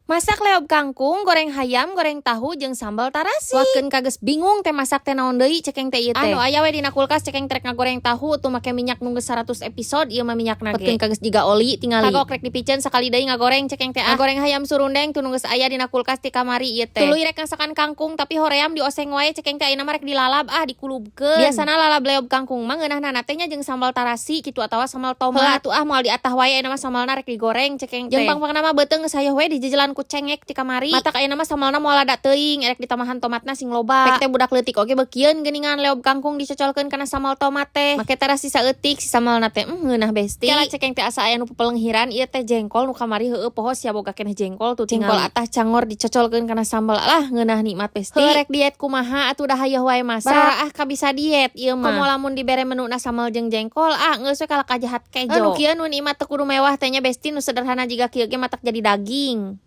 Masak leob kangkung, goreng hayam, goreng tahu jeung sambal tarasi. Wakeun ka geus bingung teh masak teh naon deui cekeng teh ieu teh. Anu aya we dina kulkas, cekeng rek ngagoreng tahu tuh make minyak nu geus 100 episode ieu mah minyakna ge. Peutkeun ka geus jiga oli tingali. Kagok rek dipiceun sakali deui ngagoreng cekeng teh ah. Ngagoreng hayam surundeng tuh nu geus aya dina kulkas ti kamari ieu teh. Tuluy rek ngasakan kangkung, tapi hoream dioseng wae cekeng teh, ayeuna mah rek dilalab ah, dikulubkeun. Biasana lalab leob kangkung mah ngeunahna teh nya jeung sambal tarasi kitu atawa sambal tomat. Heuh atuh ah, moal diatah wae, ayeuna mah sambalna rek digoreng cekeng teh. Jeung pangpangna mah beuteung geus hayoh we dijejelan ku cengek ti kamari. Matak ayeuna mah sambalna moal lada teuing, erek ditambahan tomatna sing loba. Pek teh budak leutik oge beukieun geuningan leob kangkung dicocolkeun kana sambal tomat teh. Make terasi saeutik si sambalna teh, ngeunah, besti. Kela cekeng teh asa aya nu pepelenghiran ieu teh jengkol nu kamari, heueuh, poho sia boga keneh jengkol tuh. Jengkol atah cangor dicocolkeun kana sambal, lah ngeunah, nikmat, besti. Heuh, rek diet kumaha atuh, dah hayoh wae masak. Bararaah kabisa diet ieu mah. Komo lamun dibere menuna sambal jeung jengkol, ah geus we kalah kajahat kejo. Nu kieu nu nikmat teu kudu mewah teh nya, besti, nu sederhana jiga kieu ge matak jadi daging.